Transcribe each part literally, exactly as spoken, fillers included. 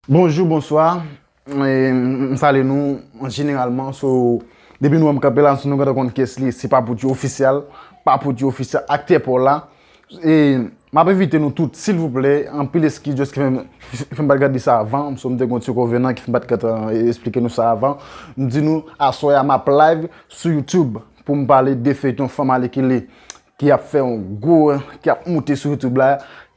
Bonjou, bonswa. E, m salye nou jeneralman. So, depi nou wè m kanpe la, si nou gentan konn kiyès li, se Papouty Official. Papouty Official, aktè pa w la. E, m ap envite nou tout, silvouplè, anpil eskiz, just ki fè m, ki fè m pa t gade sa avan. So, m te gen yon ti konvenan ki fè m pa t gentan esplike nou sa avan. M di nou, aswè a, m ap live sou YouTube pou m pale de feyton Fanm Alèkile ki ap fè yon gwo, ki ap moute sou YouTube la,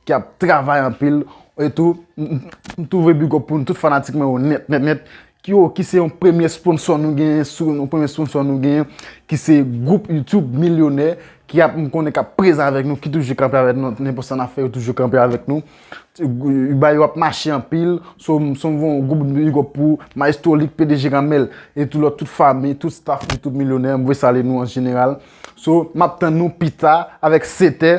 ki ap travay anpil. E tou, m, m, m tou vle big up pou nou tout fanatik mwen yo nèt, nèt, nèt. Ki yo, ki se yon premye sponsò nou genyen, sou yon premye sponsò nou genyen, ki se gwoup YouTube Milyonè, ki ap, m konnen k ap prezan avèk nou, ki toujou kanpe avèk nou, nenpòt sa n ap fè, yo toujou kanpe avèk nou. Bagay yo ap mache anpil, so, m, so, m voye yon gwoup big up pou Maestro Lick, P D G Ramel, e tou lòt, tout fanmi, tout staff YouTube Milyonè, m voye salye nou an jeneral. So, m ap tann nou pita avèk Setè,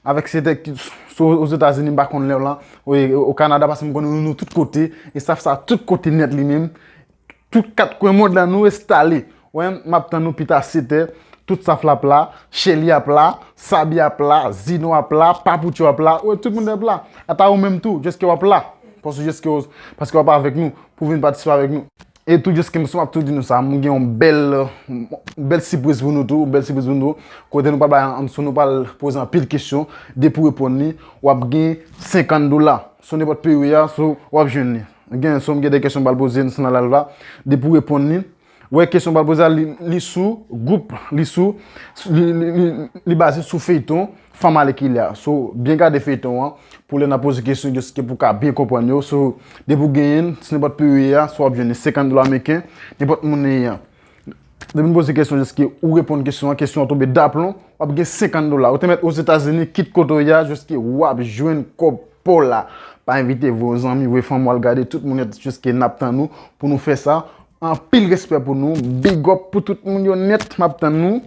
avèk Setè ki, so, Ozetazini, m pa konn lè w la, o, o Kanada, paske m konnen nou, nou tout kote, e staff sa tout kote nèt li menm. Tout kat kwen mond la nou enstale. Wè, m ap tann nou pita Setè, tout staff la ap la, Shelly ap la, Sabi ap la, Zino ap la, Papouty ap la, wè, tout moun ap la. Ata ou menm tou, just ke w ap la. Paske just ke w, paske w ap avèk nou, pou vin patisipe avèk nou. E tou, just ke m ap tou di nou sa, m gen yon bèl, bèl sipriz pou nou tou, bèl sipriz pou nou tou. Kote nou pral bay, so nou pral poze anpil kesyon, depi w reponn li, w ap gen senkant dola. So nenpòt peyi w ye a, so w ap jwenn li. Gen, so m gen de kesyon m pral poze nan live la, depi w reponn li, wè, kesyon m pral poze a, li, li sou gwoup, li sou, li, li, li, li baze sou feyton Fanm Alèkile a. So, byen gade feyton an, pou lè n ap poze kesyon, just ke pou w ka byen konprann yo. So, depi w genyen l, si nenpòt peyi w ye a, so w ap jwenn li senkant dola ameriken, nenpòt moun ye a. Depi m poze kesyon, just ke ou reponn kesyon an, kesyon an tonbe daplon, w ap gen senkant dola. Ou te mèt Ozetazini, kit kote w ye a, just ke w ap jwenn kòb pa w la. Pa envite voye yon zanmi, voye fanmi w al gade, tout moun nèt, just ke n ap tann nou pou nou fè sa. Anpil respè pou nou, big up pou tout moun yo nèt, m ap tann nou.